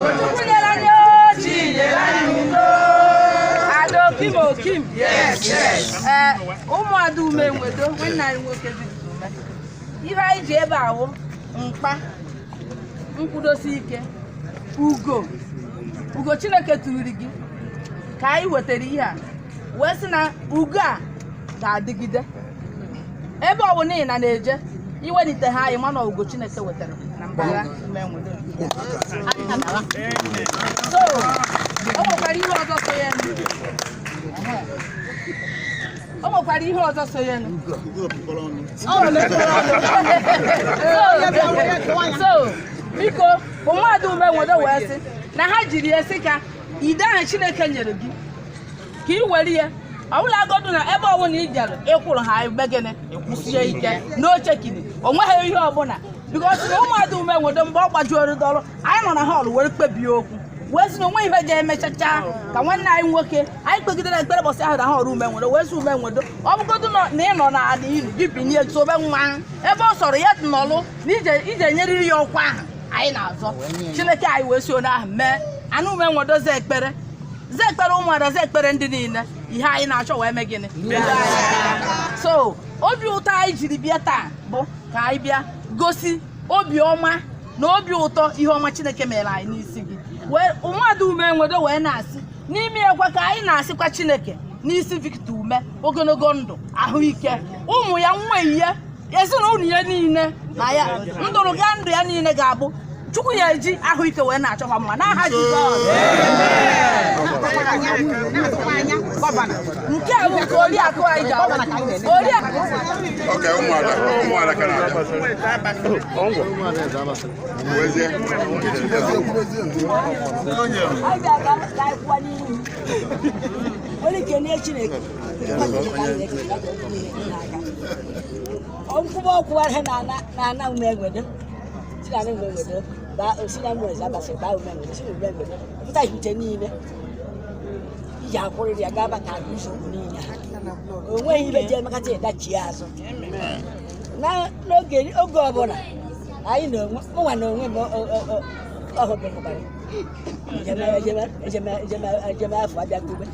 Chukwu nyere anyị ochi, nyere anyị udo. Ada Okim Okim. Ee, ụmụada Ume Nwedo, nwanne anyị nwoke Victor Ume. Ihe anyị ji ebe awụ mkpa nkwudosi ike, ugo ugo Chineke tụrụ gị ka anyị wetara ihe a wee sị na ugo a ga-adịgide ebe ọ bụ n'ihi na na-eje iwelite ha anyị, mana ugo Chineke wetara na mbara Ume Nwedo. So o nwekwara ihe ọzọ so ya nụ. O nwekwara ihe ọzọ so ya nụ. Ọ mepere ọnụ. So biko, ụmụada Ume Nwedo wee sị na ha jiri ya sị ka ide ahụ Chineke nyere gị ka ị were ya ọbụlagodu na ebe ọbụla ị jere ịkwụrụ ha ebe gịnị ịkwụsie ike n'oche kiri o nweghị ihe ọbụla, because na ụmụada Ume Nwedo, mgbe ọ gbajuoro dọrọ anyị nọ na hall were kpebie okwu wee sị na onwe ihe ga-emechacha ka nwanne anyị nwoke. Anyị kpegidere ekpere bọsị ahụ na hall Ume Nwedo wee sị Ume Nwedo, ọ bụgodu na ị nọ n'ala ilu gị binye sobe nwa ebe ọ sọrọ ya nọlụ na ije ije nyeriri ya ọkwa ahụ anyị na-azọ. Chineke anyị wee si onye ahụ mee anụ Ume Nwedo zaa ekpere, zaa ekpere ụmụada, zaa ekpere ndị niile. Ihe anyị na-achọ wee mee gịnị? So obi ụtọ anyị jiri bịa taa bụ ka anyị bịa gosi obi ọma na obi ụtọ ihe ọma Chineke mere anyị n'isi gị. Wee ụmụada Ume Nwedo wee na-asị n'ime ya kwa ka anyị na-asịkwa Chineke n'isi Victor Ume ogologo ndụ, ahụike, ụmụ ya, nwa ihe, ezinụlọ ya niile na ya ndụrụ ga ndụ ya niile ga-abụ Chukwu ya eji ahụike wee na-achọ ha mma n'aha Jizọs. Nke a bụ nke oriakụ anyị ji awụ oriakụ. Okay, ụmụada, ụmụada ka na-abịa. Wezie. Anyị ga-aga ka anyị kwụọ n'ihu were kelee Chineke nkwụba ọkwụ ahụ na ana Ume Nwedo si na Ume Nwedo baa si na Ume Abasị baa Ume Nwedo si na Ume Nwedo pụta ihute niile iji akwụrịrị ya gaba ka agụ nsogbu niile ha o nweghị ibe ji emekata ịdachie azụ n'oge oge ọbụla anyị na onwe mụnwa na onwe m ọhụ gị kwụbara ejeme afọ abịa kube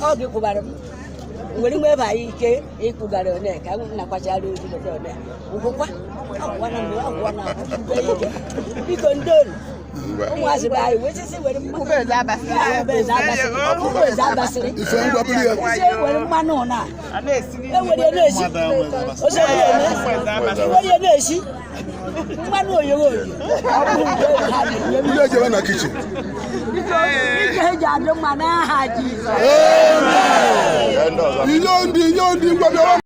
ọ gị kwụbara m nwere nwe ebe anyị ike ịkwụgara one ka m nakwachara ozu weta one nkwụkwa ọkwụwa na mbụ ọkwụwa na ike. Biko, ndị olu ụmụazị be anyị wee sisi were mmanụ eze abasịrị Ife ngwa buru ya. isi were mmanụ na ewere ya na-esi ose were ya na-esi mmanụ oyogho oyo ọ bụ nke ha na-enye m. Ndị ejebe na kitchen. Biko, ike ji adị mma n'aha Jizọs. Inyo ndị inyo.